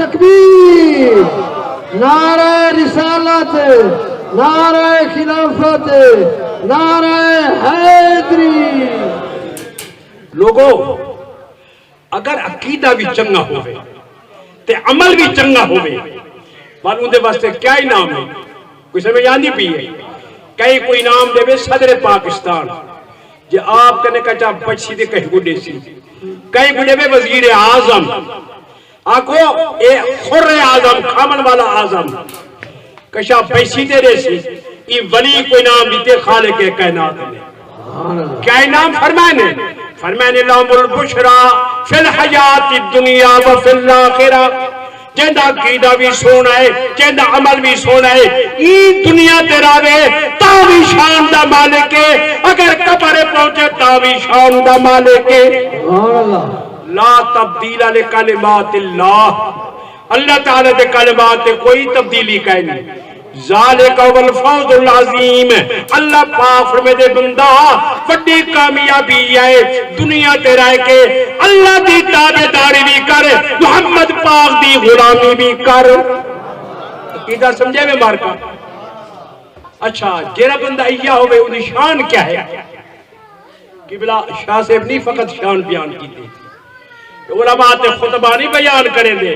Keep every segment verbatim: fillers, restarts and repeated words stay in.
تکبیر، نعرہ رسالت، نعرہ خلافت، نعرہ حیدری۔ لوگو، اگر عقیدہ بھی چنگا ہووے تے عمل بھی چنگا ہووے، پر اوندے واسطے کیا انعام ہے؟ کوئی سمجھ آندی پئی ہے؟ کہیں کوئی انعام ݙیوے صدر پاکستان، جے آپ کنے کچا بچسی تے کہیں کوں ݙیسی، کہیں کوں ݙیوے وزیر اعظم، آکھو اے خر اعظم، کھاوݨ والا اعظم، کشا پیسی تے ݙیسی، ایں ولی کوں انعام ݙتے خالق کائنات نے۔ کیا انعام فرمائے نے؟ فرمائے نے، "لہم البشریٰ فی الحیات الدنیا و فی الآخرہ۔" جیندا عقیدہ بھی سوہݨا ہے، جیندا عمل بھی سوہݨا ہے، ایں دنیا تے راہوے تاں بھی شان دا مالک ہے، اگر قبر پہنچے تاں بھی شان دا مالک ہے۔ سبحان اللہ۔ لا تبدیل لکلمات اللہ۔ اللہ تعالیٰ دے کلمات تے کوئی تبدیلی کائنی۔ ذالک هو الفوز العظیم۔ اللہ پاک فرمیندے، بندہ، وݙی کامیابی ہے دنیا تے رہ کے اللہ دی تابعداری بھی کر، محمد پاک دی غلامی بھی کر۔ عقیدہ سمجھے وے مارکا؟ اچھا، جیڑھا بندہ ایہا ہووے، اوندی شان کیا ہے؟ قبلہ شاہ صاحب نہیں فقط شان بیان کیتے، علماء تے خطبہ نہیں بیان کریندے۔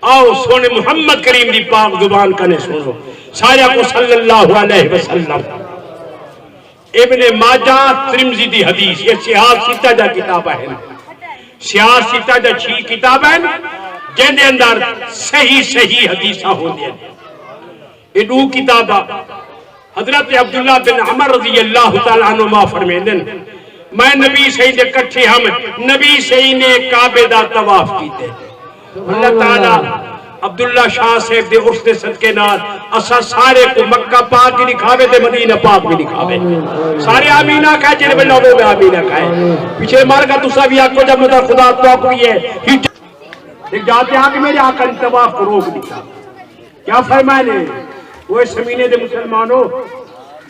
آؤ سونے محمد کریم دی پاک زبان کنے سنو، سارے کو صلی اللہ علیہ وسلم۔ ابن ماجہ، ترمذی دی حدیث، یہ سیاہ ستہ جا کتاب ہے۔ سیاہ ستہ جا چھی کتاب ہے، جن دے اندر صحیح صحیح حدیثاں ہوندیاں۔ یہ ݙو کتاباں حضرت عبداللہ بن عمر رضی اللہ تعالیٰ عنہما فرمیندن، میں نبی سئیں دے کٹھے ہم، نبی سئیں نے کعبے دا طواف کیتے۔ اللہ تعالیٰ عبداللہ شاہ صاحب دے عرس دے صدقے نال اساں سارے کو مکہ پاک بھی دکھاوے تے مدینہ پاک بھی دکھاوے۔ سارے آمین آکھائے، جڑے بندے نہ ہووے آمین آکھائے۔ پچھے مر گا تساں بھی آکھو جب مطلب خدا تو کوئی ہے۔ ہک جا تے آ کے میرے آقا نے طواف کو روک دیتا۔ کیا فرمائے نے؟ اوئے زمین دے مسلمانو،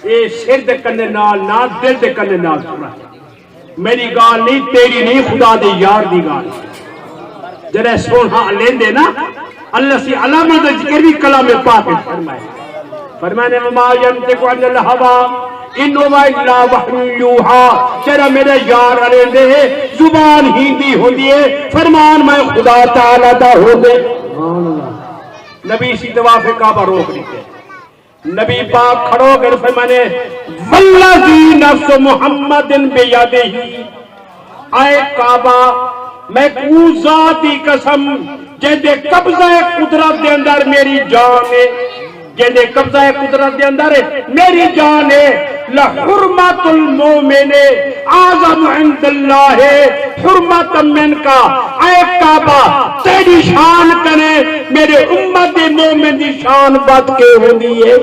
اے سر دے کنے نال نہ، دل دے کنے نال سݨا۔ میری ڳالھ نہیں، تیری نہیں، خدا دے یار دی ڳالھ۔ جݙاں سوہݨا لیندے نا، اللہ سی علامت دا ذکر بھی کلام پاک وچ فرمائے۔ فرمانے، "وما ينطق عن الهوى، إن هو إلا وحي يوحى۔" جیڑھا میرا یار الیندے ہے، زبان ہیندی ہوندی ہے، فرمان میں خدا تعالیٰ دا ہوندے۔ نبی سی طواف کعبہ روک ݙتے۔ نبی پاک کھڑو کر فرمانے، "والذی نفس محمد بیدہ، اے کعبہ، میں اوں ذات دی قسم جیندے قبضہ قدرت دے اندر میری جان ہے، جیندے قبضہ قدرت دے اندر میری جان ہے، لحرمت المؤمن اعظم عند اللہ حرمت منک۔" اے کعبہ، تیری شان کنے میرے امت دے مومن دی شان ودھ کے ہوندی ہے۔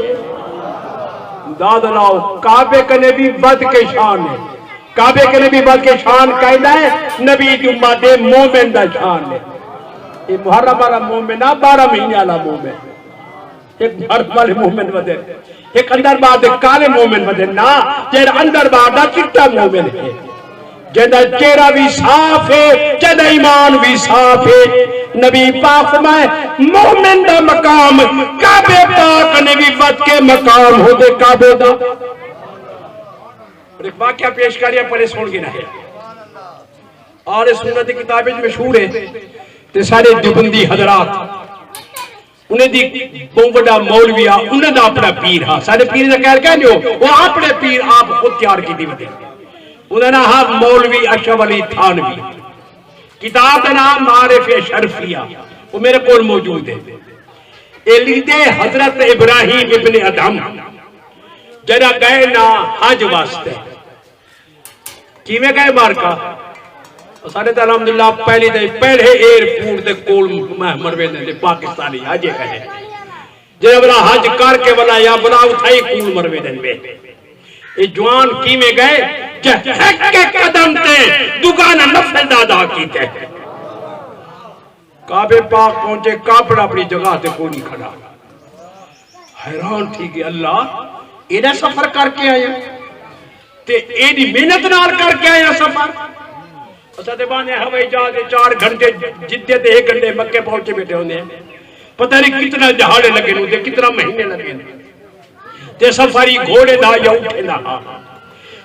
داد لاؤ، کعبے کنے بھی ودھ کے شان ہے۔ کعبے کنے بھی ودھ کے شان قائدہ ہے، نبی دی امت دے مومن دا شان ہے۔ یہ محرم والا مومن نہ، بارہ مہینے والا مومن۔ ہک محرم والے مومن ودے، ہک اندر باہر دے کالے مومن ودے نا، جیڑھا اندر باہر دا چٹا مومن ہے، جیندا چہرہ بھی صاف ہے، جیندا ایمان بھی صاف ہے۔ نبی پاک فرمائے، مومن دا مقام کعبے پاک نے بھی ودھ کے مقام ہوندے کعبے دا۔ اور ایک واقعہ پیش کر رہا، پڑھے سن کے نہ ہے۔ آل سنت دی کتاب وچ مشہور ہے، تے سارے دیوبندی حضرات، انہیں دی بہت وڈا مولوی آ، انہیں دا اپنا پیر ہا۔ سارے پیر دا خیر کہہ دیو، وہ اپنے پیر آپ خود تیار کیتی ودے۔ انہیں نام ہا مولوی اشرف علی تھانوی۔ کتاب دا نام معارف اشرفیہ، وہ میرے کول موجود ہے۔ اے لکھدے حضرت ابراہیم ابن ادہم، جڑا گئے نا حج واسطے۔ کیویں گئے مارکا؟ ساݙے تاں الحمدللہ پہلی تے پہلے ایئرپورٹ دے کول مہ-، مرویندے نے پاکستانی حج کہے۔ جے ولا حج کر کے ولا یا ولا اتھائی کول مرویندے نے۔ اے جوان کیویں گئے؟ جے ہک ہک قدم تے دگانا نفل دا ادا کیتے۔ کعبے پاک پہنچے، کافر اپݨی جگہ تے کوئی نہیں کھڑا۔ حیران تھی ڳئے، اللہ، ایݙا سفر کر کے آیا تے ایݙی محنت نال کر کے آیا سفر؟ اساں تے باندے ہوائی جہاز دے چار گھنٹے جدے تے ہک گھنٹے مکے پہنچے بیٹھے ہوندے ہیں۔ پتہ نہیں کتنا دہاڑے لگے ہوندے، کتنا مہینے لگے ہوندے۔ تے سفر ہی گھوڑے دا یا اٹھے دا ہا۔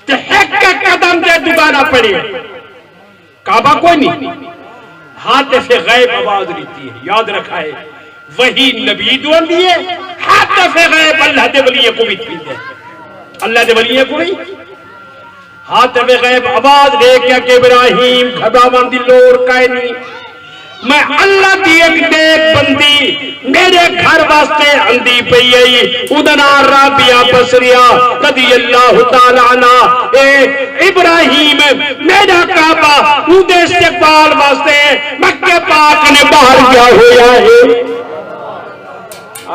تے ہک ہک قدم تے دوبارہ پڑھے۔ کعبہ کوئی نہیں۔ ہاتف غیب آواز ݙتی ہے، یاد رکھا ہے۔ وحی نبی دو آندی ہے، ہاتف غیب اللہ دے ولیاں کو بھی تھی ہے۔ اللہ دے ولیاں کو بھی۔ ہاتف غیب آواز ݙے کے کہ ابراہیم گھبراوݨ دی لوڑ کائے نہیں۔ میں اللہ دی ایک نیک بندی میرے گھر واسطے آندی پئی ہے، اوندا ناں رابعہ بصریہ رضی اللہ تعالی عنہا۔ اے ابراہیم، میرا کعبہ اوندے استقبال واسطے مکے پاک نے باہر گیا ہویا ہے۔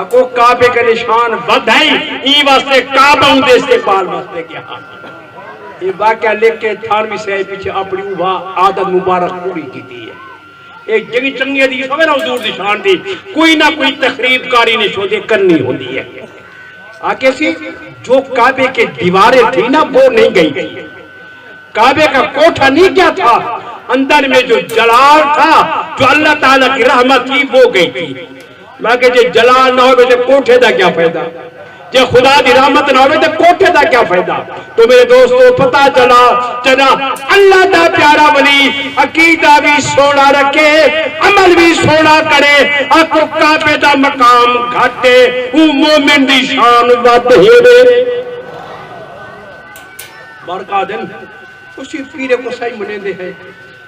آکھو کعبے کا نشان ودھ ہے، ایں واسطے کعبہ اوندے استقبال واسطے گیا۔ یہ واقعہ لکھ کے تھانوی صاحب پیچھے اپنی اوہا عادت مبارک پوری کیتی ہے۔ اے جیڑھی چنگی حدیث ہوے نا حضور دی شان دی، کوئی نہ کوئی تخریب کاری نے شودے کرنی ہوندی ہے۔ آکھے سی، جو کعبے کے دیواریں تھی نا، وہ نہیں گئی تھی۔ کعبے کا کوٹھا نہیں کیا تھا، اندر میں جو جلال تھا، جو اللہ تعالیٰ کی رحمت تھی، وہ گئی تھی۔ میں کہ جے جلال نہ ہوے تے کوٹھے دا کیا فائدہ؟ جے خدا دی رحمت نہ ہوے تے کوٹھے دا کیا فائدہ؟ تو میرے دوستو، پتہ چلا، جݙاں اللہ دا پیارا ولی عقیدہ وی سوہݨا رکھے، عمل وی سوہݨا کرے، آکھو کعبے دا مقام گھٹ ہے، اوں مومن دی شان ودھ ہے۔ بارکا دن اسی پیر کو سائیں منے دے ہیں،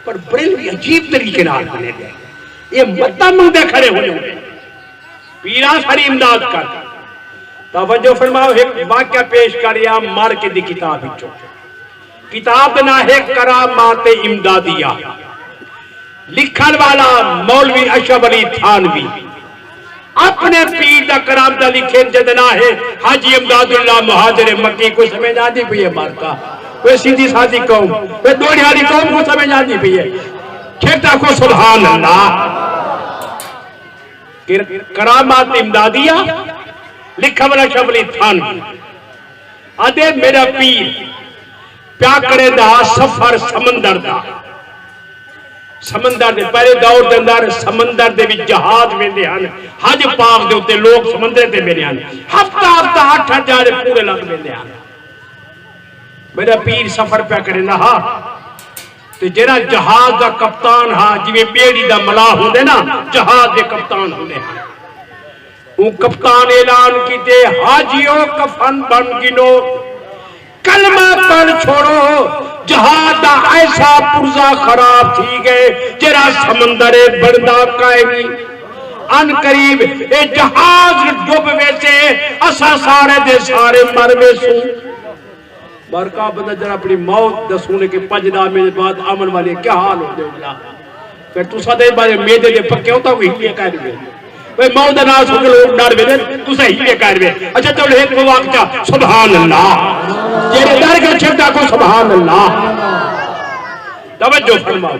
پر بریلوی عجیب طریقے نال منے دے ہیں۔ یہ مدد منگدے کھڑے ہوئے ہیں۔ پیرا ساری امداد کر۔ توجہ فرماؤ، ایک واقعہ پیش کر یا مار کے دی کتاب وچوں۔ کتاب دا ناں ہے کرامات امدادیہ۔ لکھݨ والا مولوی اشرف علی تھانوی۔ اپݨے پیر دا کرامت دا لکھے، جیندا ناں ہے حاجی امداد اللہ مہاجر مکی۔ کوئی سمجھ آندی پئی ہے مارکا؟ کوئی سیدھی سادی قوم، کوئی ݙوڑے والی قوم کو سمجھ آندی پئی ہے؟ کھیتا کو سبحان اللہ۔ کر-، کرامات امدادیہ لکھݨ والا اشرف علی تھانوی۔ آدھے میرا پیر پیا کریندا سفر سمندر دا۔ سمندر دے، پہلے دور دے اندر سمندر دے وچ جہاز ویندے ہن، حج پاک دے اتے لوگ سمندر تے ویندے ہن، ہفتہ ہفتہ اٹھ ہزار پورے لڳ ویندے ہن۔ میرا پیر سفر پیا کریندا ہا، تے جیڑھا جہاز دا کپتان ہا، جویں ٻیڑی دا ملاح ہوندے نا، جہاز دے کپتان ہوندے ہن۔ اوں کپتان اعلان کیتے، حاجیو کفن بݨ گھنو، کلمہ پڑھ چھوڑو، جہاز دا ایسا پرزہ خراب تھی ڳئے، جیڑھا سمندر اے بݨدا کائنی۔ ان قریب اے جہاز ڈب ویسے، اساں سارے دے سارے مر ویسوں۔ بارکا بندہ جڑا اپݨی موت دا سݨ کے پنج ݙاہ منٹ بعد آوݨ والے کیا حال ہوندے ہوندے۔ پھر تساں دے بارے میدے دے پکے ہو تاں کوئی ہیلے کر وے۔ بھئی موت دا ناں سݨ کے لوگ ݙر ویندے، تساں ہیلے کر وے۔ اچھا چلو ایک کو واقعہ، سبحان اللہ۔ جیڑھے ݙر کے چھٹا کو سبحان اللہ۔ توجہ فرماؤ۔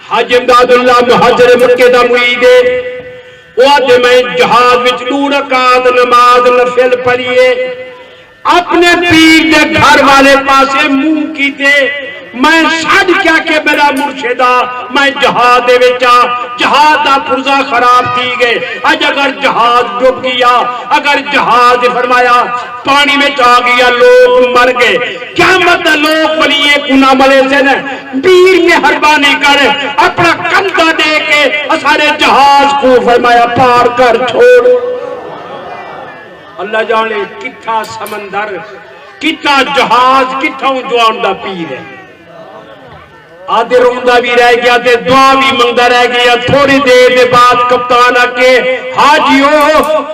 حاجی امداد اللہ مہاجر مکے دا مرید ہے۔ او آدھے میں جہاز وچ ݙو رکعت نماز نفل پڑھیے۔ اپݨے پیر دے گھر والے پاسے منہ کیتے، میں سݙ کیا کہ میرا مرشد آ، میں جہاز دے وچ آ، جہاز دا پرزہ خراب تھی ڳئے، اڄ اگر جہاز ڈب ڳیا، اگر جہاز، فرمایا، پاݨی وچ آ ڳیا، لوک مر ڳئے، قیامت دے لوک ولیے کوں نہ ملے سن۔ پیر مہربانی کر، اپݨا کندھا ݙے کے اساݙے جہاز کوں، فرمایا، پار کر چھوڑ۔ اللہ جاݨے کتھاں سمندر، کتھاں جہاز، کتھاں اوں جوان دا پیر ہے۔ آدھے روندا وی رہ ڳیا تے دعا وی منگدا رہ ڳیا۔ تھوڑی دیر دے بعد کپتان آکھے، حاجیو،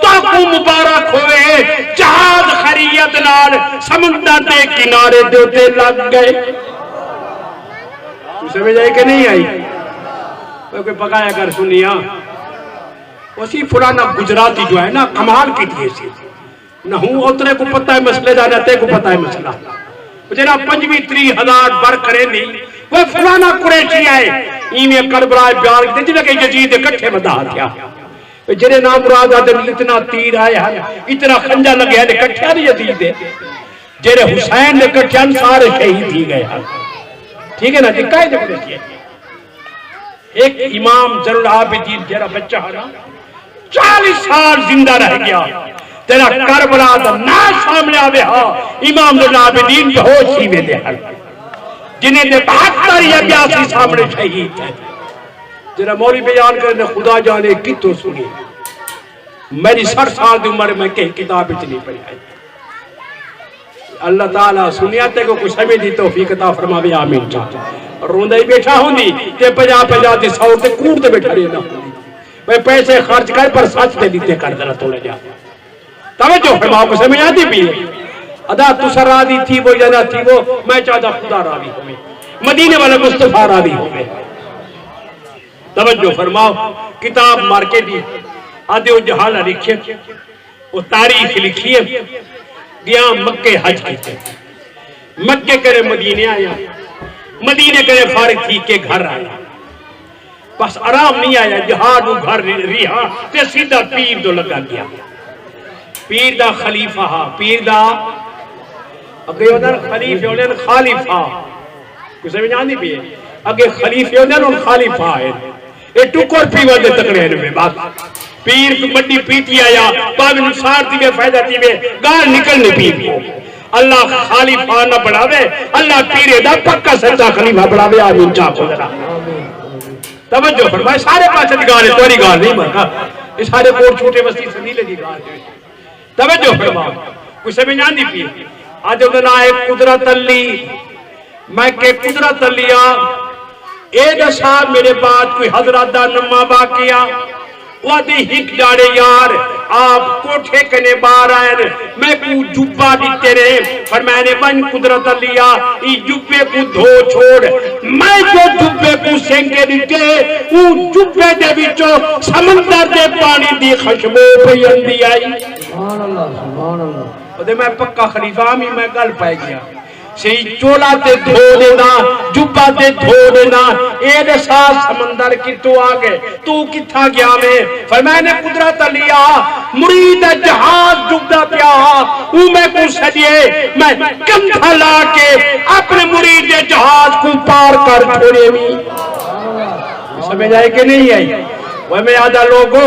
تہاکوں مبارک ہووے، جہاز خیریت نال سمندر دے کنارے دے اتے لڳ ڳئے۔ توں سمجھ آئی کہ نہیں آئی؟ کوئی، کوئی پکایا کر سنیا۔ اسی فلانا گجراتی جو ہے نا، کمال کیتی ہے سی۔ نہ ہوں اتنے کو پتہ ہے مسئلے دا، نہ تے کو پتہ ہے مسئلہ۔ جڑا پنجویں تریہہ ہزار بر کرے نہیں، وہ فلانا قریشی ہے۔ ایویں کربلا بیان کیتے جنہیں کہ یزید دے کٹھے ودا تھیا۔ جڑے نام مراد آدم اتنا تیر آئے ہیں، اتنا خنجر لگے ہیں، کٹھے نہیں یزید دے۔ جڑے حسین دے کٹھے ہیں، سارے شہید تھی گئے ہیں۔ ٹھیک ہے نا جی، قائد بن گیا۔ ایک امام زین العابدین جیڑا بچہ ہے نا، چالیس سال زندہ رہ گیا۔ جیڑا کربلا دا ناں سامنے آوے ہا، امام زین العابدین بے ہوش تھی ویندے ہن۔ جنہیں دے بہتر یا بیاسی سامنے شہید ہے۔ جیڑا مولوی بیان کرے نے، خدا جانے کتھوں سنی۔ میری سٹھ سال دی عمر میں کہیں کتاب وچ نہیں پڑھیا۔ اللہ تعالیٰ سنیا تے کو کوئی سمجھ دی توفیق عطا فرماوے، آمین چا۔ روندا ہی بیٹھا ہوندی تے پنجاہ پنجاہ دی سو تے کوڑ تے بیٹھا رہندا ہوندی۔ بھئی پیسے خرچ کر پر سچ تے ݙتے کر ذرا تھوڑا جا۔ توجہ فرماؤ، کوئی سمجھ آندی پئی ہے؟ ادا تساں راضی تھیوو یا نہ تھیوو، میں چاہدا خدا راضی ہووے، مدینے والا مصطفیٰ راضی ہووے۔ توجہ فرماؤ، کتاب مارکیٹ دی آدھے او جہالا لکھے، او تاریخ لکھیے، گیا مکے حج کیتے، مکے کرے مدینے آیا، مدینے کرے فارغ تھی کے گھر آیا۔ بس آرام نہیں آیا، جہاد نو گھر ریہا تے سیدھا پیر دو لگا گیا۔ پیر دا خلیفہ ہا، پیر دا اگے ہوندن خلیفے، ہوندن خلیفہ۔ کوئی سمجھ آندی پئی ہے؟ اگے خلیفے ہوندن، ہن خلیفہ ہے۔ اے ٹکر پیور دے تکڑے ہن میں بس۔ پیر کوئی بڑی پیتی آیا، باوی نقصان تھی وے، فائدہ تھی وے، گال نکلنی پیر کو۔ اللہ خلیفہ نہ بناوے، اللہ پیرے دا پکا سچا خلیفہ بناوے، آمین چا کو ذرا۔ توجہ فرمائے، سارے پاسے دی گال ہے، تیری گال نہیں مردا۔ یہ سارے کوٹ چھوٹے بستی سنیلے دی گال ہے۔ توجہ فرماؤ، کوئی سمجھ آندی پئی؟ اج اوندا ناں ہے قدرت علی۔ میں کہ قدرت علی آ، اے دسا میرے بعد کوئی حضرت دا نواں واقعہ؟ او آدھے ہک ڈاڑے یار، آپ کوٹھے کنے باہر آئے، میں کو جبہ ڈتے نے، فرمائے نے ونج قدرت علی آ، ای جبے کو دھو چھوڑ۔ میں جو جبے کو سینگے ڈتے، او جبے دے وچوں سمندر دے پانی دی خوشبو پئی آندی آئی۔ سبحان اللہ، سبحان اللہ۔ اودے میں پکا خلیفہ ہاں، میں گل پائے گیا۔ سئی چولا تے دھو ݙیندا، جبہ تے دھو ݙیندا۔ اے ݙسا سمندر کتھوں آ ڳئے، توں کتھاں ڳیا ویں؟ فرمایا نے قدرت علی آ، مرید دا جہاز ݙبدا پیا ہا، اوں میکوں سݙیے، میں کندھا لا کے اپݨے مرید دے جہاز کوں پار کر چھوڑے ویں۔ سمجھ آئی کہ نہیں آئی؟ وہ میں آدھا لوگو،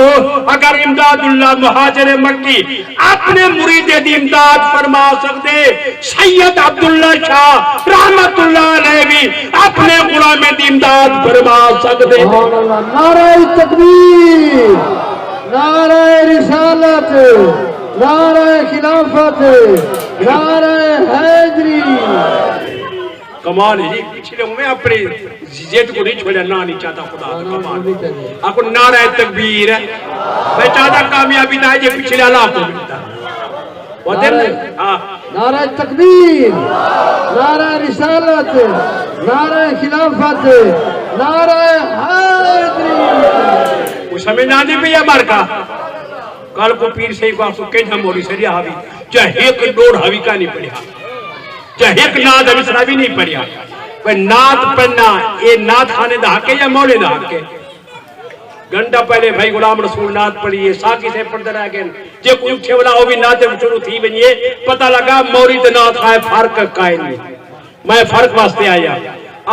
اگر امداد اللہ مہاجر مکی اپنے مریدیں دی امداد فرما سکدے، سید عبداللہ شاہ رحمت اللہ علیہ وی اپنے غلامیں دی امداد فرما سکدے۔ سبحان اللہ، نعرہ تکبیر، نعرہ رسالت، نعرہ خلافت، نعرہ حیدری۔ کمال ہے جی، پچھلے میں اپنے ضد کو نہیں چھوڑا، نہ نہیں چاہتا خدا کا کمال۔ آپ کو نعرہ تکبیر ہے۔ میں چاہتا کامیابی نہ آئے جے پچھلے اللہ کو ملتا۔ وطن، نعرہ، ہاں۔ نعرہ تکبیر، نعرہ رسالت، نعرہ خلافت، نعرہ حیدری۔ وہ سمجھ نہ آندی پئی ہے مارکا۔ کل کو پیر صاحب کو آپ کو کہیں ہم موری سریا حاوی، چاہے ایک ڈوڑ حاوی کا نہیں پڑھیا۔ چاہے ہک نعت دا مصرع وی نہیں پڑھیا۔ پر نعت پڑھنا، اے نعت خانے دا حق ہے یا مولے دا حق ہے؟ گھنٹہ پہلے بھائی غلام رسول نعت پڑھی ہے، ساقی صاحب پڑھدے رہ ڳئے۔ جے کوئی اٹھے والا ہو وی نعت دے شروع تھی ونڄے، پتہ لڳا مولوی تے نعت خواں فرق کائے نہیں۔ میں فرق واسطے آیا۔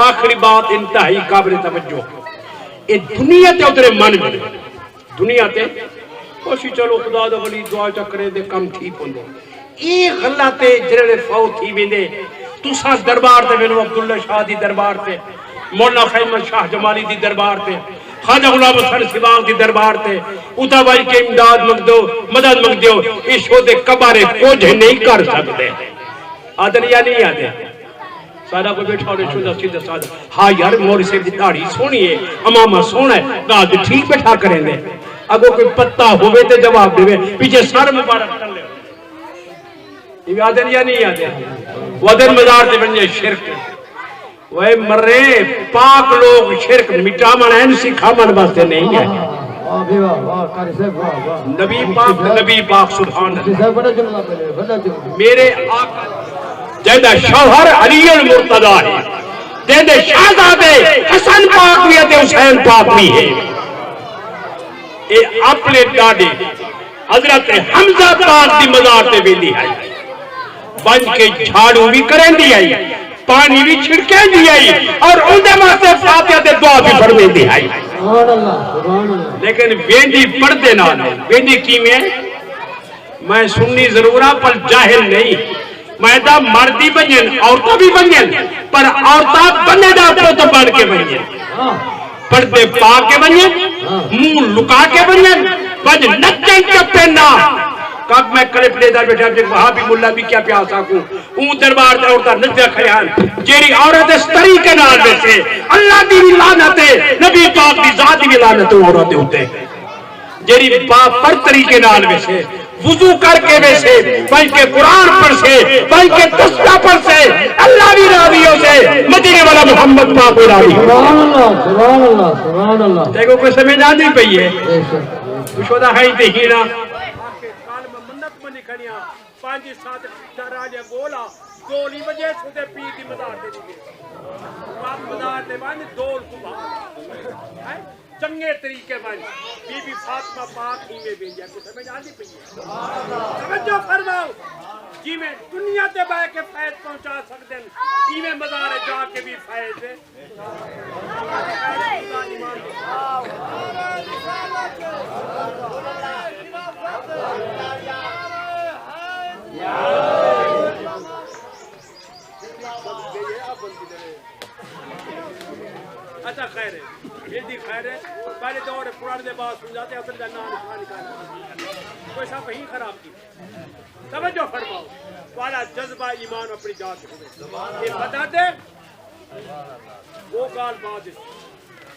آخری بات انتہائی قابل توجہ۔ اے دنیا تے اترے من میں دنیا تے خوشی، چلو خدا دا ولی دعا چا کرے دے کم تھی پوندے۔ اے غلط ہے، جڑے فوت تھی ویندے۔ تساں دربار تے ویندو، عبداللہ شاہ دی دربار تے، مولانا فیض احمد شاہ جمالی دی دربار تے، خواجہ غلام حسن سیوال دی دربار تے، ادا وائی کے امداد منگدو، مدد منگدیو، اے شودے قبر کچھ نہیں کر سکدے۔ آدن یا نہیں آدے؟ سارا کوئی بیٹھا ہونے چوندا سیدھا سادہ۔ ہاں یار، مولوی صاحب دی داڑھی سوہݨی ہے، عمامہ سوہݨا ہے، ڳالھ تے ٹھیک بیٹھا کریندے۔ اڳوں کوئی پتہ ہووے تے جواب ݙیوے، پچھے سر مبارک ٹلے۔ ایویں آہدن یا نہیں آہدے؟ وطن مزار تے ونڄے شرک۔ وے مرے، پاک لوگ شرک مٹاوݨ ہن، سکھاوݨ واسطے نہیں ہے۔ واہ بھئی واہ، واہ قاری صاحب، واہ، واہ۔ نبی پاک، نبی پاک، سبحان اللہ۔ جی صاحب، وݙا جملہ پڑھے، وݙا جملہ۔ میرے آقا جیندا شوہر علی المرتضی ہے، جیندے شہزادے حسن پاک وی ہے تے حسین پاک وی ہے۔ اے اپݨے ݙاݙے حضرت حمزہ پاک دی مزار تے ویندی ہئی، ونڄ کے جھاڑو وی کریندی ہئی۔ پانی وی چھڑکیندی ہئی اور اوندے واسطے فاتحہ تے دعا وی پڑھویندی ہئی۔ سبحان اللہ، سبحان اللہ۔ لیکن ویندی پڑھدے نال نہیں، ویندی کیویں؟ میں سنی ضرور ہاں پر جاہل نہیں۔ میں دا مرد ہی ونجن، عورتاں بھی ونجن، پر عورتاں بندے دا پت بن کے ونجن۔ پردے پا کے ونجن، منہ لکا کے ونجن، ونج نچن ٹپن نہ۔ کب میں کلپ ݙیدا ٻیٹھا کہ وہابی ملا بھی کیا پیاسا کو اوں دربار تے عورتاں نچدیاں کھڑیاں ہن۔ جیڑھی عورت اس طریقے نال ویسے، اللہ دی وی لعنت ہے، نبی پاک دی ذات دی وی لعنت ہے عورت دے اتے۔ جیڑھی با پر طریقے نال ویسے، وضو کر کے ویسے، بھائی کے قرآن پڑھسے، بھائی کے تسبیح پڑھسے، اللہ وی راضی ہوسے، مدینے والا محمد پاک وی راضی ہوسے۔ سبحان اللہ، سبحان اللہ، سبحان اللہ۔ تیکوں کوئی سمجھ آندی پئی ہے؟ بے شک۔ پچھو دا ہائی تے ہینا۔ کل میں منت منی کھڑیاں، پنج ست ٹھٹھا راجے گولا، گولی وجے سودے پیر دی مزار تے ݙیہے۔ پاک مزار تے ونڄ دول کوں بھال۔ ہیں؟ چنڳے طریقے ونڄ۔ بی بی فاطمہ پاک ایویں ویندی ہے، کوں سمجھ آندی پئی ہے؟ توجہ فرماؤ، جیویں دنیا تے ٻہہ کے فیض پہنچا سڳدن، ایویں مزار جا کے وی فیض اچھا، خیر ہے، جلدی خیر ہے۔ پہلے دور پرانے دے بعد سمجھاتے، اصل دا نام نشان نکالنا۔ کوئی سا وہی خراب کی۔ توجہ فرماؤ، والا جذبہ ایمان اپݨی جا تے ہووے۔ یہ بتا دے، وہ ڳالھ بعد وچ۔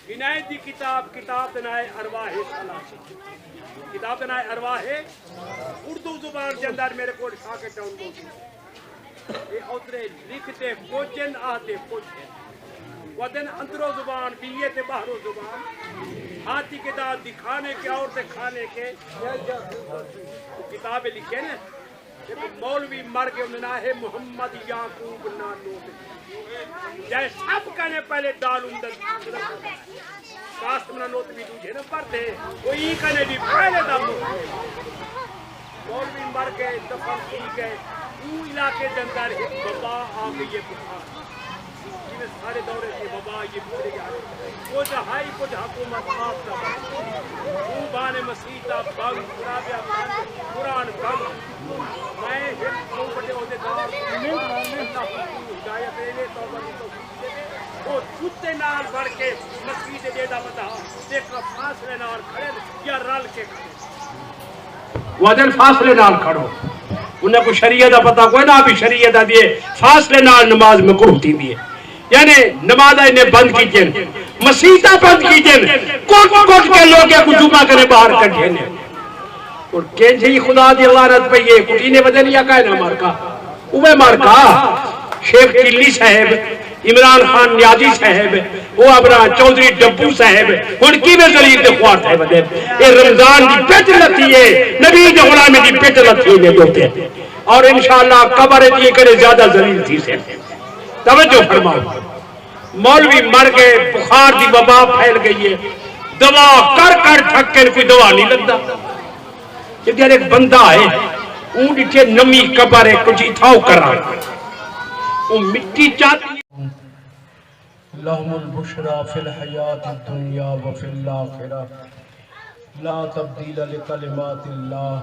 عنایت دی کتاب، کتاب دا ناں ہے ارواح ثلاثہ۔ کتاب دا ناں ہے ارواح۔ اردو زبان دے اندر میرے کول شاکر ٹاؤن موجود ہے۔ اے اترے لکھدے کجھ ہن، آہدے کجھ ہن۔ ودن اندروں زبان، ٻیے تے ٻاہروں زبان۔ ہاتھی کے دانت دکھانے کے اور دکھانے کے۔ کتاب لکھے نے۔ ہک مولوی مر ڳئے، اوندا ناں ہے محمد یعقوب نانوتوی۔ جئیں سب کنے پہلے دال اندر قاسم نانوتوی ݙوجھے نمبر تے، او ایں کنے وی پہلے دا مولوی۔ مولوی مر ڳئے، دفن تھی ڳئے۔ اوں علاقے دے اندر ہک وبا آ ڳئی ہے بخار۔ جیویں سارے دورے تے وبا یہ پھیل گیا۔ کجھ ہائی، کجھ حکومت آپ دا بند۔ اوں بان مسیت دا بند، خرابیا بند، قرآن بند۔ میں ہک ٻہوں وݙے عہدیدار کوں اللہ ہدایت ݙیوے، توبہ دی توفیق ݙیوے۔ او جتے نال وڑ کے مسیت دے ݙیہدا وندا ہا، تے کا فاصلے نال کھڑے یا رل کے کھڑے۔ وادن فاصلے نال کھڑو۔ انہاں کوں شریعت دا پتہ کوئی نہ، بھی شریعت آہدی ہے فاصلے نال نماز مکروہ تھیندی ہے۔ یعنی نمازاں انہیں بند کیتیاں، مسیتاں بند کیتیاں، کٹ کٹ کے لوگوں کوں جمعہ کنے باہر کڈھے نے۔ اور کینجھی خدا دی لعنت پئی ہے، کٹینے ودن یا کائے نہ مارکا۔ اوہ مارکا، شیخ قلی صاحب، عمران خان نیازی صاحب، او اپݨا چوہدری ڈبو صاحب، ہݨ کیویں ذلیل تے خوار تھئے ودن۔ اے رمضان دی پٹ لتھی ہے، نبی دے غلامیں دی پٹ لتھی ہے ݙوتے۔ اور انشاءاللہ قبر اچ ایں کنے زیادہ ذلیل تھیسن۔ توجہ فرماؤ۔ مولوی مر ڳئے، بخار دی وبا پھیل ڳئی ہے، دوا کر کر تھکن، کوئی دوا نہیں لڳدا۔ ادھر ایک بندہ ہے، اوں ݙٹھے نمی قبر ہے، کجھ اتھاؤ کراں۔ اوں مٹی چاتی۔ لهم البشرى في الحياة الدنيا وفي الآخرة، لا تبديل لكلمات الله،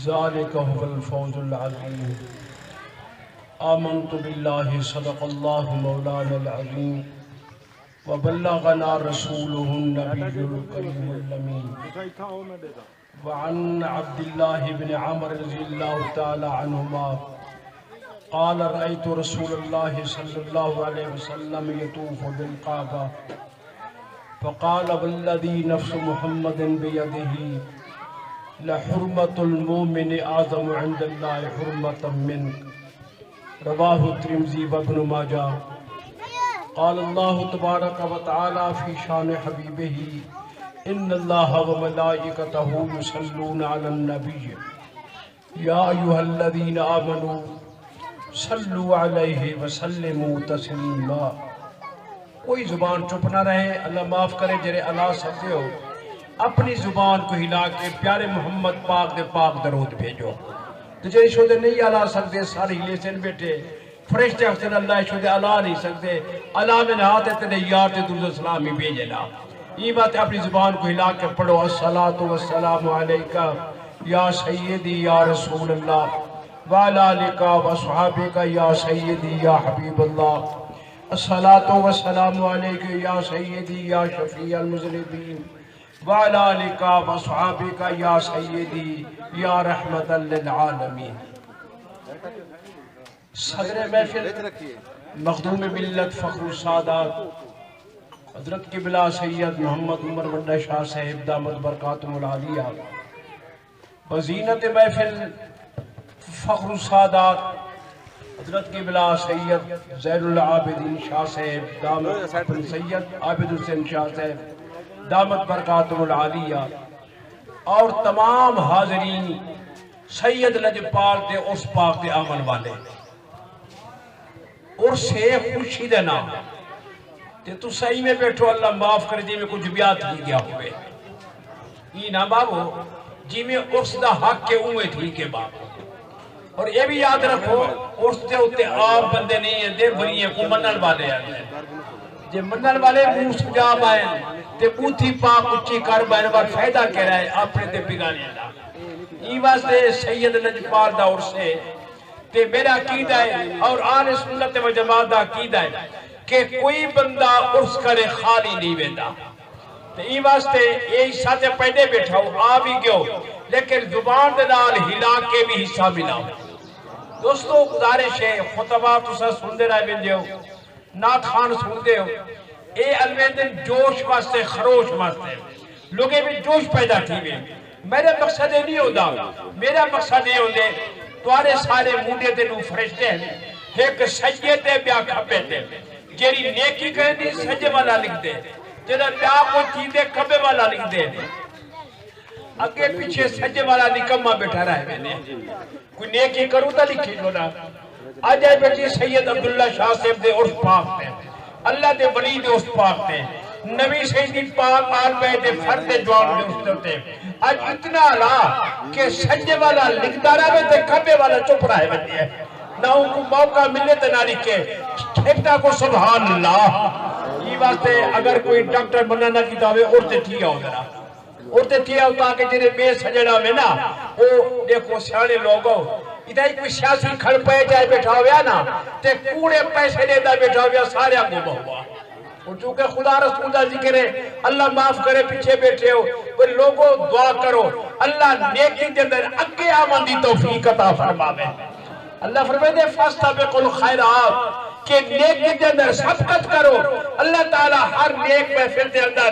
ذلك هو الفوز العظيم۔ آمنت بالله، صدق الله مولانا العظيم، وبلغنا رسوله النبي الكريم الأمين۔ وعن عبد الله بن عمرو رضي الله تعالى عنهما قال: رأيت رسول الله صلى الله عليه وسلم يطوف بالكعبة، فقال: والذي نفس محمد بيده، لحرمة المؤمن أعظم عند الله حرمة منك۔ رواه الترمذي وابن ماجه۔ قال الله تبارك وتعالى في شان حبيبه: إن الله وملائكته يصلون على النبي، يا أيها الذين آمنوا صلوا عليه وسلموا تسليما۔ کوئی زبان چپ نہ رہے، اللہ معاف کرے، جڑے الا سڳدے ہو، اپݨی زبان کوں ہلا کے پیارے محمد پاک دے پاک درود بھیجو۔ تے جڑے شودے نہیں الا سڳدے، سر ہلیسن ٻیٹھے، فرشتے آکھدن، اللہ ایشو دے الا نہیں سکدے، الا میں نے ہاتھ تیرے یار تے درود سلام ہی بھیجے نا۔ ایں واسطے اپنی زبان کو ہلا کے پڑھو، الصلاۃ والسلام علیک یا سیدی یا رسول اللہ وعلی آلک و اصحابک یا سیدی یا حبیب اللہ، الصلاۃ والسلام علیک یا سیدی یا شفیع المذنبین وعلی آلک و اصحابک یا سیدی یا رحمت للعالمین۔ صدر محفل، مخدوم ملت، فخر السادات حضرت قبلہ سید محمد عمر وڈا شاہ صاحب دامت برکاتہم العالیہ، بزینت محفل فخر السادات حضرت قبلہ سید زین العابدین شاہ صاحب دامت، سید عابد حسین شاہ صاحب دامت برکاتہم العالیہ، اور تمام حاضرین، سید لجپال دے عرس پاک تے آون والے، عرس ہے خوشی دا ناں، تے تساں ایویں بیٹھو، اللہ معاف کرے جیویں کجھ ٻیا تھی ڳیا ہووے۔ ایں نہ بابو، جیویں عرس دا حق ہے اونویں تھی کے بابو۔ اور اے وی یاد رکھو، عرس دے اتے عام بندے نہیں ایندے، ولیاں کوں منݨ والے آندے۔ جے منݨ والے منہ سجا ٻہن تے ٻوتھی پاک اچی کر ٻہن، پر فائدہ کیڑھا ہے اپݨے تے بگاڑیاں دا؟ ایں واسطے سید لجپال دا عرس ہے۔ تے میݙا عقیدہ ہے اور اہل سنت و جماعت دا عقیدہ ہے کہ کوئی بندہ عرس کرے خالی نہیں ویندا۔ تے ایں واسطے اے حصہ تے پیݙے بیٹھا ہو، آ وی ڳیو، لیکن زبان دے نال ہلا کے وی حصہ ملاؤ۔ دوستو، گزارش ہے، خطبہ تساں سݨدے رہ ویندے ہو، نعت خوان سݨدے ہو، اے الویندن جوش واسطے، خروش واسطے، لوکیں وچ جوش پیدا تھیوے۔ میݙا مقصد اے نہیں ہوندا، میݙا مقصد اے ہوندے تہاݙے سارے مونڈھے تے ݙو فرشتے ہن، ہک سڄے تے ٻیا کھٻے تے۔ جیڑھی نیکی کریندی سڄے والا لکھدے، جیڑھا ٻیا کوئی تھیندے کھٻے والا لکھدے۔ اڳے پچھے سڄے والا نکما ٻیٹھا رہ ویندے۔ کوئی نیکی کروں تاں لکھی جو نا۔ اڄ آئے ٻیٹھے سید عبداللہ شاہ صاحب دے عرس پاک تے، اللہ دے ولی دے عرس پاک تے، نبی سید دی پاک آل بیت دے فرد جوان دے عرس تے۔ اڄ اتنا الا کہ سڄے والا لکھدا رہوے تے کھٻے والا چپ رہ ونڄے، نہ اونکوں موقع ملے تے نہ لکھے۔ ٹھیکدا کو سبحان اللہ۔ ایں واسطے اگر کوئی ڈاکٹر منع نہ کیتا ہووے، اُر تے تھی آؤ ذرا۔ اُر تے تھی آؤ تاکہ جیڑھے ٻئے سڄݨ آوے نا، او ݙیکھو سیاݨے لوگ ہو، اتھاں کوئی سیاسی کھڑ پئے چائے ٻیٹھا ہویا نا، تے کوڑے پیسے ݙیندا ٻیٹھا ہویا، ساریاں کوں ٻہوا۔ ہݨ چونکہ خدا رسول دا ذکر ہے، اللہ معاف کرے پچھے ٻیٹھے ہو، او لوگو دعا کرو، اللہ نیکی دے اندر اڳے آوݨ دی توفیق عطا فرماوے۔ اللہ فرمیندے، "فاستبقوا الخیرات"، کہ نیکی دے اندر سبقت کرو۔ اللہ تعالیٰ ہر نیک محفل دے اندر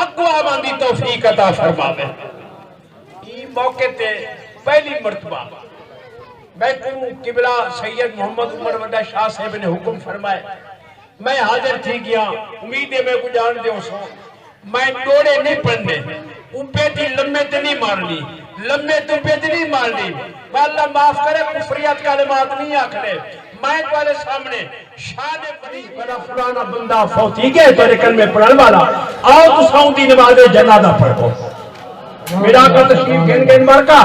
اڳوں آوݨ دی توفیق عطا فرماوے۔ ایں موقع تے پہلی مرتبہ میکوں قبلہ سید محمد عمر وڈا شاہ صاحب نے حکم فرمائے۔ میں حاضر تھی ڳیاں، امید ہے میکوں ڄاݨدے ہوسو۔ میں ݙوہڑے نہیں پڑھنے، ابے دی لمے تے نہیں مارنی، لمے تے ابے دی نہیں مارنی۔ میں، اللہ معاف کرے، کفریات کلمات نہیں آکھنے۔ میں تہاݙے سامݨے شان ولی، بڑا فلانا بندہ فوت تھی ڳئے، تہاݙے کلمے پڑھݨ والا، آؤ تساں اوندی نماز جنازہ پڑھو۔ میرا آقا تشریف گھن ڳئے مبارکہ،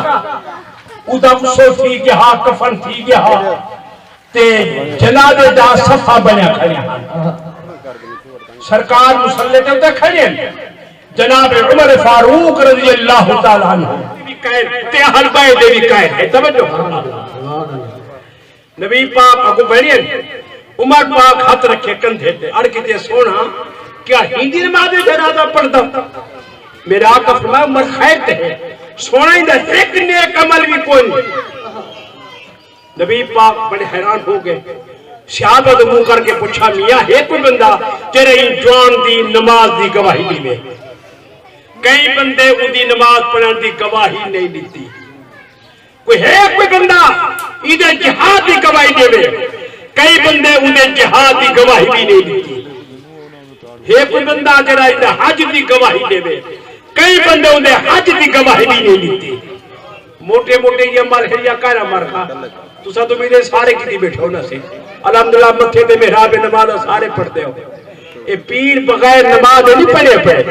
اوندا غسل تھی ڳیا ہا، کفن تھی ڳیا ہا۔ تے جنازے دا صفا بݨیا کھڑے ہن۔ سرکار مصلی تے اتے کھڑے ہن۔ جناب عمر فاروق رضی اللہ تعالیٰ عنہ وی قائد تے اہل بیت دے وی قائد ہے۔ توجہ۔ نبی پاک اڳوں بہڑے ہن۔ عمر پاک ہتھ رکھے کندھے تے، عرض کیتی، سوہݨا، کیا ایندی نماز جنازہ پڑھدا؟ میرا آقا فرمایا، عمر خیر تے ہے، سوہݨا ایندا ہک نیک عمل وی کوئی نہیں۔ نبی پاک بڑے حیران ہو ڳئے۔ صحابہ دے منہ کر کے پچھا، میاں، ہے کوئی بندہ جیڑھا ایں جوان دی نماز دی گواہی ݙیوے؟ کئی بندے اوندی نماز پڑھݨ دی گواہی نہیں ݙتی۔ کوئی ہے کوئی بندہ ایندے جہاد دی گواہی ݙیوے؟ کئی بندے اوندے جہاد دی گواہی وی نہیں ݙتی۔ ہے کوئی بندہ جیڑھا ایندا حج دی گواہی ݙیوے؟ کئی بندے اوندے حج دی گواہی وی نہیں ݙتی۔ موٹے موٹے یہ عمل ہے یا کہنا مرخا؟ تساں تو میرے سارے کیتی بیٹھے ہو نا سی۔ الحمدللہ، متھے تے محراب نماز سارے پڑھدے ہو۔ اے پیر بغیر نماز دے نہیں پڑھے پئے۔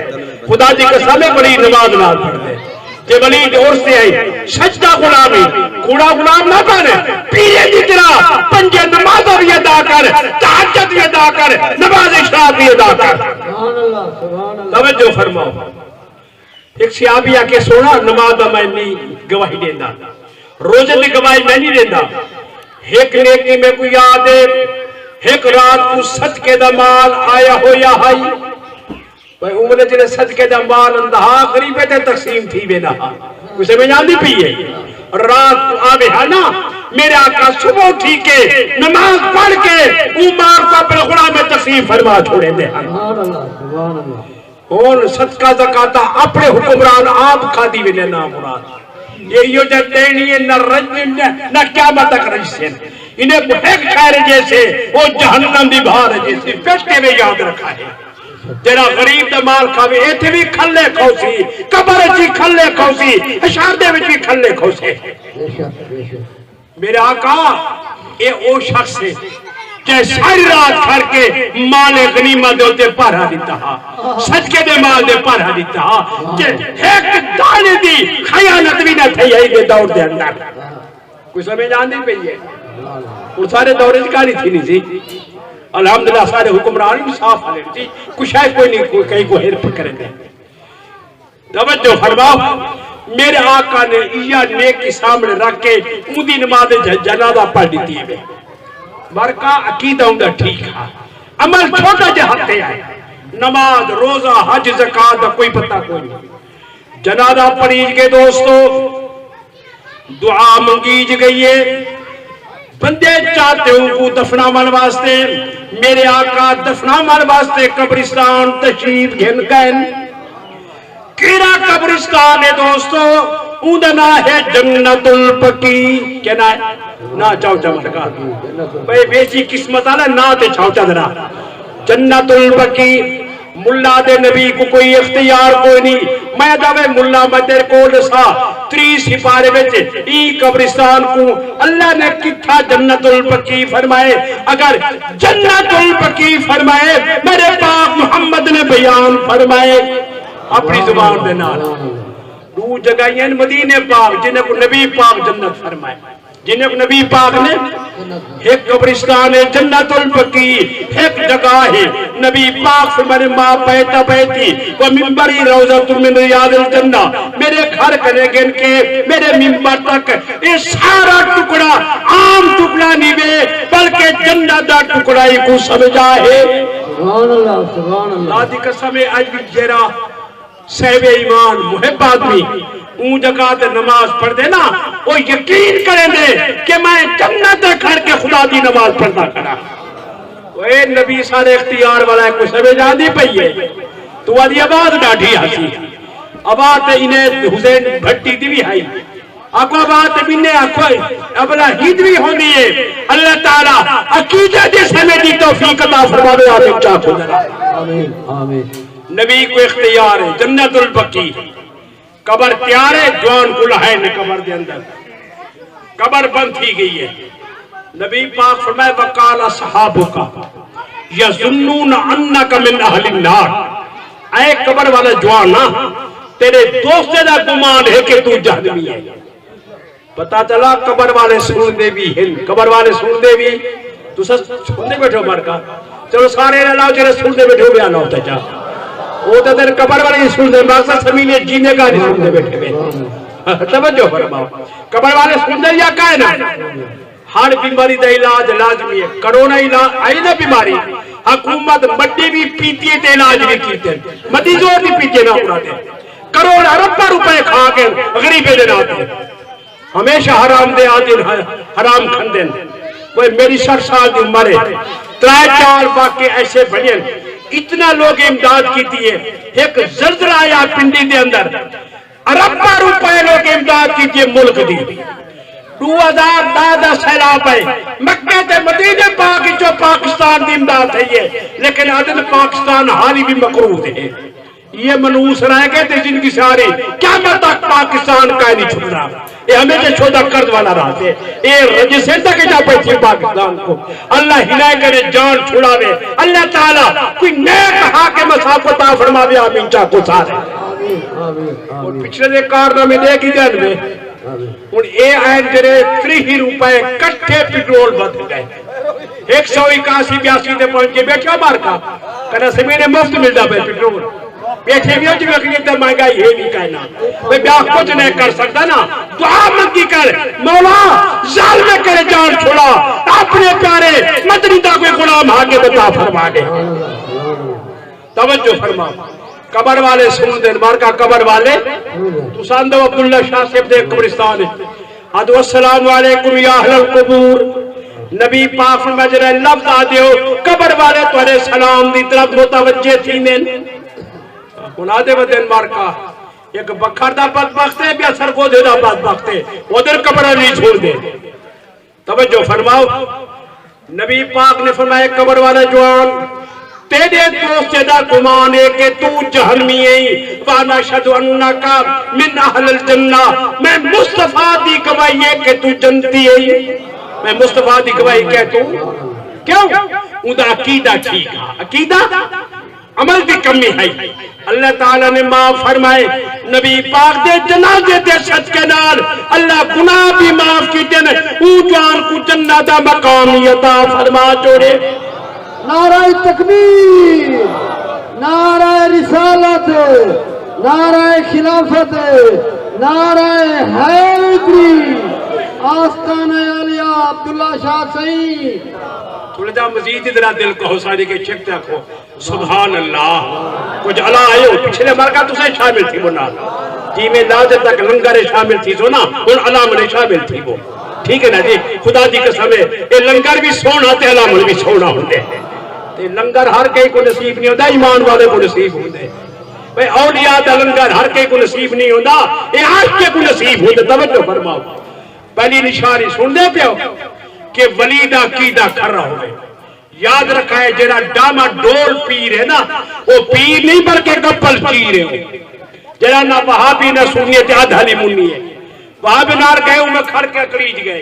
خدا دی قسم ہے، ولی نماز نال پڑھدے۔ جے ولی دے عرس تے آئی، سجدہ غلامی، کوڑا غلام نہ بنے، پیرے دی طرح پنجے نمازاں وی ادا ادا کر، نماز عشاء دی ادا کر۔ توجہ فرماؤ۔ ہک صحابی آکھے، سوہݨا، نماز دا میں نی گواہی ݙیندا، روزے دی گواہی میں نی ݙیندا، ہک نیکی میکوں یاد ہے، ہک رات کوں صدقے دا مال آیا ہویا ہئی۔ بھئی، اوں ویلے جیڑھے صدقے دا مال آندا ہا، غریبیں تے تقسیم تھی ویندا ہا۔ کوئی سمجھ آندی پئی ہے؟ رات کوں آوے ہا نا، میرے آقا صبح اٹھی کے نماز پڑھ کے اوں مال کوں اپݨے غلامیں تقسیم فرما چھوڑیندے ہن۔ سبحان اللہ، سبحان اللہ۔ ہݨ صدقہ زکوٰۃ اپݨے حکمران آپ کھادی ویندے، نامراد۔ اے ایہو جا ݙیݨی ہے، نہ رڄ، نہ، نہ قیامت تک رڄسن۔ انہیں کوں ہک شے رڄیسے، او جہنم دی بھا رڄیسے، پچ کے وے یاد رکھا ہے۔ جیڑھا غریب دا مال کھاوے، ایتھے وی کھلے کھوسی، قبر وچ وی کھلے کھوسی، حشر دے وچ وی کھلے کھوسے۔ بے شک، بے شک۔ میرے آقا، اے او شخص ہے جے ساری رات کھڑ کے مال غنیمت دے اتے پہرا ݙتا ہا، صدقے دے مال دے پہرا ݙتا ہا، جے ہک دانے دی خیانت وی نہ تھئی ہئی دے دور دے اندر۔ کوئی سمجھ آندی پئی ہے؟ ہݨ سارے دور وچ کہاݨی تھیندی سی۔ الحمدللہ، سارے حکمران انصاف والے سی، کچھ ہے کوئی نہیں، کوئی کہیں کو ہیلپ کریں دے۔ توجہ فرماؤ، میرے آقا نے ایہا نیکی سامݨے رکھ کے اوندی نماز جنازہ پڑھ ݙتی ہے۔ ورقہ عقیدہ اوندا ٹھیک ہا، عمل چھوٹا جہا ہتھے آئے، نماز، روزہ، حج، زکوٰۃ دا کوئی پتہ کوئی نہیں۔ جنازہ پڑھیج کے دوستو، دعا منگیج ڳئی ہے۔ بندے چاتے اوں کوں دفناوݨ واسطے، میرے آقا دفناوݨ واسطے قبرستان تشریف گھن ڳئن۔ کیڑھا قبرستان ہے دوستو؟ اوندا ناں ہے جنت البقیع۔ کیا ناں ہے؟ ناں چاؤ چا مت کر۔ بھئی ویسی قسمت والا ناں تے چاؤ چا ذرا۔ جنت البقیع۔ ملا دے نبی کوں کوئی اختیار کوئی نہیں۔ میں دعوے ملا میں تیرے کول ݙسا، تریہہ سپارے وچ ایں قبرستان کوں اللہ نے کتھا جنت البقیع فرمائے۔ اگر جنت البقیع فرمائے، میرے پاک محمد نے بیان فرمائے، اپݨی زبان دے نال۔ ݙو جگہ ہیں مدینے پاک جنہیں کوں نبی پاک جنت فرمائے۔ جنہیں کوں نبی پاک نے، ہک قبرستان ہے جنت البقیع، ہک جگہ ہے نبی پاک فرمانے، ما بیت بیتی و ممبری روضۃ من ریاض الجنہ، میرے گھر کنے گھن کے میرے ممبر تک اے سارا ٹکڑا عام ٹکڑا نہیں وے، بلکہ جنت دا ٹکڑا ہی کوں سمجھا ہے۔ سبحان اللہ، سبحان اللہ۔ اللہ دی قسم ہے، اڄ وی جیڑھا صاحب ایمان، محب آدمی، اوں جگہ تے نماز پڑھدے نا، او یقین کریندے کہ میں جنت تے کھڑ کے خدا دی نماز پڑھدا کھڑا۔ اے نبی سارے اختیار والا ہے، کوئی سمجھ آندی پئی ہے؟ تو آدھی آواز ݙاڈھی ہسی۔ آواز تے انہیں حسین بھٹی دی وی ہئی۔ آکھو آواز تے بنے آکھو، ابلا ہند وی ہوندی ہے۔ اللہ تعالیٰ عقیدے دے سمجھ دی توفیق عطا فرماوے۔ آمین چاہو ذرا۔ آمین، آمین۔ نبی کوں اختیار ہے جنت البقیع، قبر تیار ہے، جوان کوں لہائے نے قبر دے اندر، قبر بند تھی ڳئی ہے۔ نبی پاک فرمائے، وقال اصحابک یظنون انک من اہل النار، اے قبر والا جوان، تیرے دوستیں دا گمان ہے کہ تو جہنمی ہے۔ پتہ چلا قبر والے سݨدے وی ہن، قبر والے سݨدے وی۔ تساں سݨدے ٻیٹھو مر کا؟ چلو سارے نہ لاؤ، جیڑھے سݨدے ٻیٹھو ٻیا لاؤ تے جا۔ او تے تیرے قبر والے ہی سݨدے، مقصد سمیلے جیندے کا نہیں سݨدے ٻیٹھے وے۔ توجہ فرماؤ۔ قبر والے سݨدے یا کائے نہ؟ ہر بیماری دا علاج لازمی ہے۔ کرونا علاج آئی نہ بیماری، حکومت مڈی وی پیتی ہے تے علاج وی کیتے۔ مدی زور دی پیتی ہے نہ اڑا دے۔ کروڑ ارباں روپے کھا کے غریبیں دے ناں تے۔ ہمیشہ حرام دے عادی ہن، حرام کھاندے ہن۔ کوئی میری سٹھ سال دی عمر ہے، ترائے چار واقعے ایسے بݨے ہن، اتنا لوگ امداد کیتی ہے۔ ہک زلزلہ آیا پنڈی دے اندر، ارباں روپے لوگ امداد کیتی ہے ملک دی۔ ݙو ہزار ݙاہ دا سیلاب ہے، مکے تے مدینے پاک وچوں پاکستان دی امداد تھئی ہے، لیکن عدد پاکستان حالی بھی مقروض ہے۔ یہ منحوس رہ ڳئے تے زندگی ساری قیامت تک پاکستان کائے نہیں چھٹنا۔ یہ ہمیشہ شودا قرض والا رہتے۔ یہ رجسٹر تک جا پہنچے پاکستان کو۔ اللہ ہدایت کرے، جان چھڑاوے۔ اللہ تعالیٰ کوئی نیک حاکم اساں کو عطا فرماوے، آمین چاہو سارے۔ آمین، آمین، اور آمین۔ پچھلے دے کارنامے ݙیکھی ڳئے۔ آمین۔ ہݨ اے آئن جیڑھے تریہہ روپے کٹھے پٹرول ودھ ڳئے۔ ہک سو اکاسی بیاسی تے پہنچ کے بیٹھا مارکا، کنا سمینے مفت ملدا پئے پٹرول۔ بیٹھے وی ہو جی وقت تے مہنگائی ہے وی کائنا۔ کوئی بیا کچھ نہیں کر سکدا نا۔ دعا منگی کر، مولا، ظالم کرے جان چھڑا، اپنے پیارے مدنی دا کوئی غلام ہا کے بتا فرما دے۔ توجہ فرماؤ۔ قبر والے سن دین، مارکا قبر والے۔ تساں دو عبداللہ شاہ صاحب دے قبرستان وچ۔ ادو السلام علیکم یا اہل القبور۔ نبی پاک فرمائے جڑا لفظ آ دیو، قبر والے تہاڈے سلام دی طرف متوجہ تھیندن۔ ہن آدھے ودن مارکا، ایک بکھر دا بدبخت ہے، بیا سرگودھے دا بدبخت ہے، ادھر قبر نہیں چھوڑ دے۔ توجہ فرماؤ، نبی پاک نے فرمایا، قبر والا جوان، تیرے دوست دا گمان ہے کہ تو جہنمی ہے، وانا اشہد انک من اہل الجنہ، میں مصطفیٰ دی گواہی ہے کہ تو جنتی ہے۔ میں مصطفیٰ دی گواہی کہ تو کیوں؟ اوندا عقیدہ ٹھیک ہے، عقیدہ عمل دی کمی ہے۔ اللہ تعالیٰ نے معاف فرمائے، نبی پاک دے جنازے دے صدقے نال اللہ گناہ بھی معاف کیتے نے۔ اوں جوان کو جنت دا مقام ہی عطا فرما چھوڑے۔ نعرہ تکبیر، نعرہ رسالت، نعرہ خلافت، نعرہ حیدری، آستانہ اولیاء عبداللہ شاہ سائیں۔ تھوڑا جا مزید ادھر دل کو حوصلہ دے کے چک تے آکھو۔ سبحان اللہ۔ کچھ الا آئے ہو، پچھلے مرگا تساں شامل تھی بنا۔ جی میں نازل تک لنگر شامل تھی سو نا، ہن الا منے شامل تھی وہ۔ ٹھیک ہے نا جی؟ خدا دی قسم ہے، اے لنگر بھی سونا تے الا من بھی سونا ہوندے۔ تے لنگر ہر کہیں کو نصیب نہیں ہوندا، ایمان والے کو نصیب ہوندے۔ بھئی اولیاء دا لنگر ہر کہیں کو نصیب نہیں ہوندا، اے عاشق کو نصیب ہوندے۔ توجہ فرماؤ۔ پہلی نشانی سن دے پیو کہ ولی دا عقیدہ کھرا ہوئے۔ یاد رکھائے، جڑا ڈاما ڈول پیر ہے نا، وہ پیر نہیں بلکہ گپل چیر ہے۔ جڑا نہ وہابی نہ سنی ہے تے آدھا نہیں منی ہے۔ وہابی نار گئے، میں کھڑ کے اکڑیج گئے۔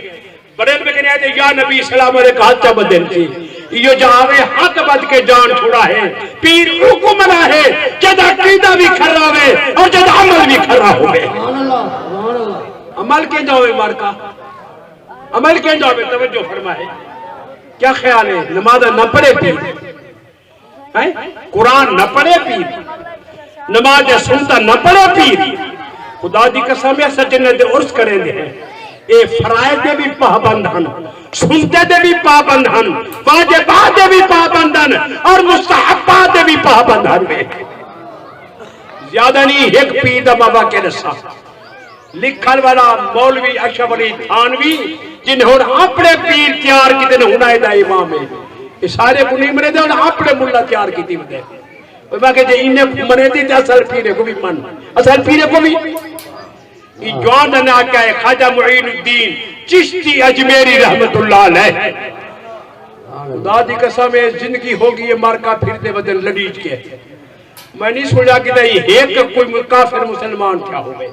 بڑے میں کہنے آئے تے یا نبی سلام علیکہ، ہاتھ چا بدن سی۔ ایو جا آوے، ہاتھ بد کے جان چھڑا ہے۔ پیر اوکو منا ہے، جدا عقیدہ بھی کھرا ہوئے اور جدا عمل بھی کھرا ہوئے۔ سبحان اللہ، سبحان اللہ۔ عمل کے جاوے مارکا؟ عمل کینجا ہوے؟ توجہ فرمائے۔ کیا خیال ہے؟ نماز نہ پڑھے پیر؟ ہیں؟ قرآن نہ پڑھے پیر؟ نماز سنتا نہ پڑھے پیر؟ خدا دی قسم ہے، اساں جنہ دے عرس کریں دے ہیں، اے فرائض دے بھی پابند ہن، سنتے دے بھی پابند ہن، واجبات دے بھی پابند ہن اور مستحبات دے بھی پابند ہن۔ زیادہ نہیں، ایک پیر دا بابا کے دسا۔ لکھݨ والا مولوی اشرف علی تھانوی، جنہیں ہݨ اپݨے پیر تیار کیتے نے، ہݨ دا امام ہے۔ اے سارے کوں نہیں منے دے، ہݨ اپݨے ملا تیار کیتی ودے۔ او میں کہ جے انہیں کوں منے دی تے اصل پیرے کوں بھی من، اصل پیرے کوں بھی۔ اے جوان دا ناں کیا ہے؟ خواجہ معین الدین چشتی اجمیری رحمت اللہ علیہ۔ خدا دی قسم ہے، زندگی ہو گئی ہے مارکا پھردے ودن لڑیج کے۔ میں نہیں سنیا کہ ہک کوئی کافر مسلمان تھیا ہوئے۔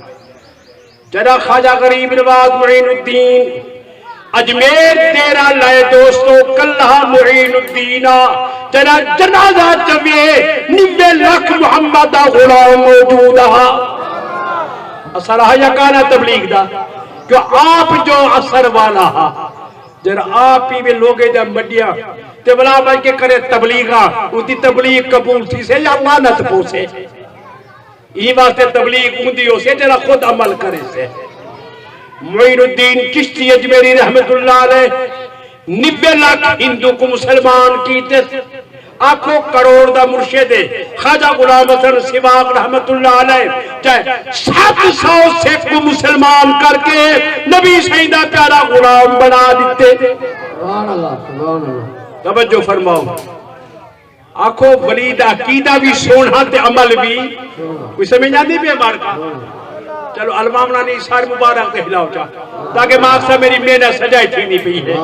جݙاں خواجہ غریب نواز معین الدین اجمیر دیرہ لائے دوستو، کلہا معین الدین آ، جݙاں جنازہ چویے، نوے لکھ محمد دا غلام موجود ہا۔ اثر ہا یا کانا تبلیغ دا؟ جو آپ جو اثر والا ہا۔ جݙاں آپ پیوے لوگے دا مڈیاں تے ولا ونڄ کے کرے تبلیغاں، اُندی تبلیغ قبول تھیسے یا لعنت پوسے؟ ایں واسطے تبلیغ اوندی ہوسے جیڑھا خود عمل کریسے۔ معین الدین چشتی اجمیری رحمت اللہ علیہ نوے لکھ ہندو کوں مسلمان کیتے۔ آکھو کروڑ دا مرشد ہے۔ خواجہ غلام حسن سواگ رحمت اللہ علیہ چاہے ست سو سکھ کوں مسلمان کر کے نبی سائیں دا پیارا غلام بݨا ݙتے۔ سبحان اللہ، سبحان اللہ۔ توجہ فرماؤ۔ آکھو ولی دا عقیدہ بھی سوہݨا تے عمل بھی۔ کوئی سمجھ آندی پئی مارکا؟ چلو المامنا نے اشار مبارک تے ہلاؤ چا، تاکہ ماں صاحب میری محنت سجائی تھیندی پئی ہے۔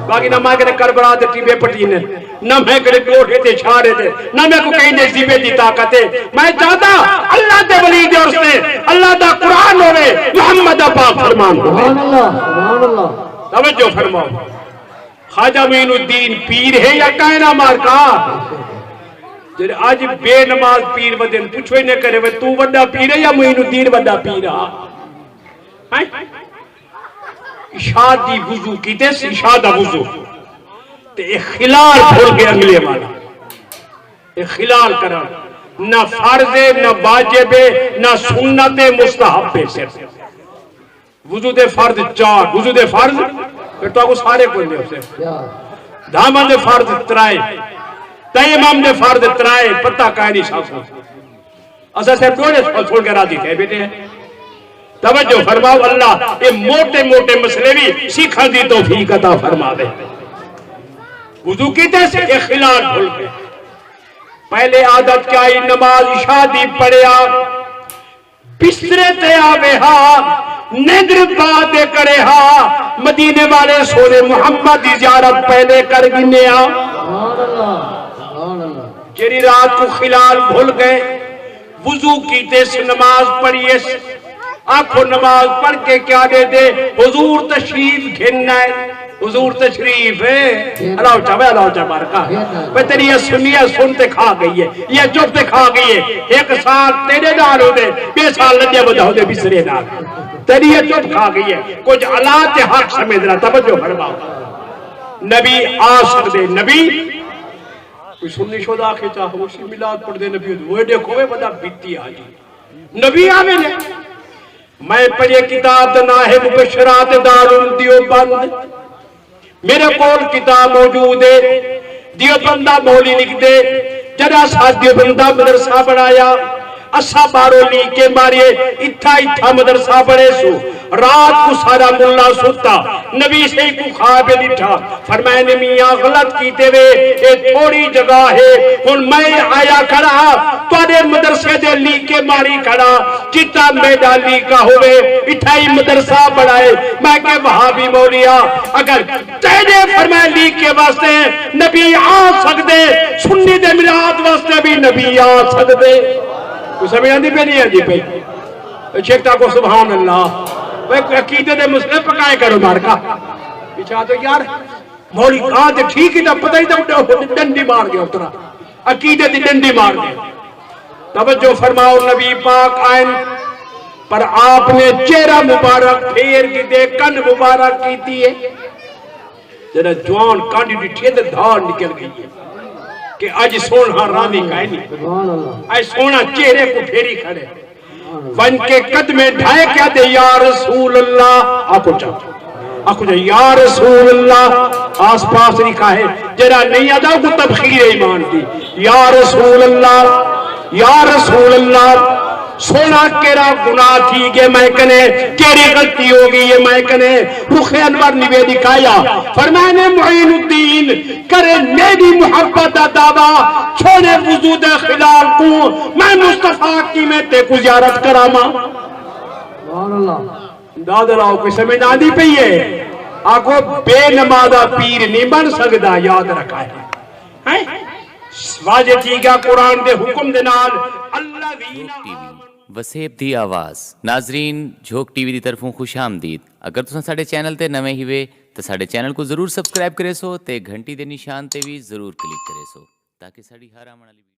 باقی نہ میں کدے کربلا تے ٹیوے پٹی نے، نہ میں کدے کوٹھے تے چھاڑے تے، نہ میں کو کہیں دے ذمے دی طاقت ہے۔ میں چاہتا اللہ دے ولی دے عرس تے اللہ دا قرآن ہوے، محمد دا پاک فرمان ہوے۔ سبحان اللہ، سبحان اللہ۔ توجہ فرماؤ۔ خواجہ معین الدین پیر ہے یا کائنا مارکا؟ جڑے اج بے نماز پیر ودن، پچھو ہی نہ کرے، وے تو وڈا پیر ہے یا معین الدین وڈا پیر ہا؟ ہیں؟ عشاء دی وضو کیتے سی، عشاء دا وضو۔ تے اے خلال بھل ڳئے اڳلے والا۔ اے خلال کرݨ نہ فرض ہے، نہ واجب ہے، نہ سنت ہے، مستحب ہے صرف۔ وضو دے فرض چار، وضو دے فرض پھر تہاکوں سارے کوں ݙیوسے۔ دھاواں دے فرض ترائے، تیمم دے فرض ترائے، پتہ کائے نی ساکوں۔ اساں صرف ݙوہڑے سݨ سݨ کے راضی تھئے ٻیٹھے ہیں۔ توجہ فرماؤ، اللہ اے موٹے موٹے مسئلے وی سکھݨ دی توفیق عطا فرماوے۔ وضو کیتے سے، اے خلال بھل ڳئے۔ پہلے عادت کیا ہئی؟ نماز عشاء دی پڑھیا، بسترے تے آوے ہا، نندر بعد دے کرے ہا، مدینے والے سونے محمد دی زیارت پہلے کر گھنے ہا۔ سبحان اللہ، سبحان اللہ۔ جیڑھی رات کوں خلال بھل ڳئے، وضو کیتے سے، نماز پڑھیے سے۔ آکھو، نماز پڑھ کے کیا ݙیدے؟ حضور تشریف گھن آئے۔ حضور تشریف ہے۔ الاؤ چا، وے الاؤ چا مبارکا۔ وے تیݙی اے سنی اے سن تے کھا ڳئی ہے، اے چپ تے کھا ڳئی ہے۔ ہک سال تیݙے نال ہوندے، ٻئے سال لݙے ودا ہوندے بسترے نال۔ تیݙی اے چپ کھا ڳئی ہے۔ کجھ الا تے حق سمجھنا، توجہ فرماؤ۔ نبی آ سڳدے، نبی کوئی سنی شودا آکھے چا، ہو سی میلاد پڑھدے نبی ہوندے۔ اوئے ݙیکھو، اوئے وݙا بیتی آ جی۔ نبی آوے نے۔ میں پڑھیے کتاب دا ناں ہے مبشرات دارالعلوم دیوبند۔ میرے کول کتاب موجود ہے۔ دیوبند دا مولوی لکھدے، جݙاں اساں دیوبند دا مدرسہ بݨایا، اساں ٻاہروں لیکے ماریے، اتھاں اتھاں مدرسہ بݨے سو۔ رات کوں سارا ملا ستا، نبی سئیں کوں خواب ݙٹھا۔ فرمائے نے، میاں غلط کیتے وے، اے تھوڑی جگہ ہے، ہݨ میں آیا کھڑا، تہاݙے مدرسے دے لیکے ماری کھڑا، جتھاں میݙا لیکا ہووے، اتھاں ہی مدرسہ بݨائے۔ میں کہ وہابی مولیا، اگر تیݙے فرمائے لیکے واسطے نبی آ سڳدے، سنی دے میلاد واسطے وی نبی آ سڳدے۔ کوئی سمجھ آندی پئی نہیں آندی پئی؟ شیخ تاکو سبحان اللہ۔ اوئے کوئی عقیدے دے مسئلے پکائے کرو مبارکا۔ پچھا تو یار، مولوی آ تے ٹھیک ہی، تاں پتہ ہی تاں ڈنڈی مار ڳیا اترا، عقیدے دی ڈنڈی مار ڳیا۔ توجہ فرماؤ، نبی پاک آئن پر آپ نے چہرہ مبارک پھیر کے دے کن مبارک کیتی ہے۔ جڑا جوان کانڈی ڈٹھے تے دھاڑ نکل گئی ہے کہ اج سوہݨا راضی کائے نہیں۔ سبحان اللہ۔ اج سوہݨا چہرے کو پھیری کھڑے۔ ونڄ کے قدمیں ڈھائے کے آہدے، یا رسول اللہ، آکھو چا، آکھو چا، یا رسول اللہ، آس پاس لکھا ہے، جڑا نہیں آہدا، اوکوں تبخیر ایمان دی۔ یا رسول اللہ، یا رسول اللہ، سوہݨا کیڑھا گناہ تھی ڳئے میں کنے، کیڑھی غلطی ہو ڳئی ہے میں کنے؟ رخ انور نوے ݙکھایا، فرمائے نے، معین الدین، کرے میݙی محبت دا دعویٰ، چھوڑے وضو دے خلال کوں، میں مصطفیٰ کیویں تیکوں زیارت کراواں؟ سبحان اللہ۔ اندازہ لاؤ، کوئی سمجھ آندی پئی ہے؟ آکھو، بے نمازا پیر نہیں بݨ سڳدا، یاد رکھا ہے۔ ہیں؟ واضح تھی ڳیا قرآن دے حکم دے نال، الذین جھوک ٹی وی، وسیب دی آواز۔ ناظرین، جھوک ٹی وی دی طرفوں خوش آمدید۔ اگر تساں ساݙے چینل تے نویں ہیوے تاں ساݙے چینل کوں ضرور سبسکرائب کریسو تے گھنٹی دے نشان تے وی ضرور کلک کریسو تاکہ ساݙی ہر آوݨ والی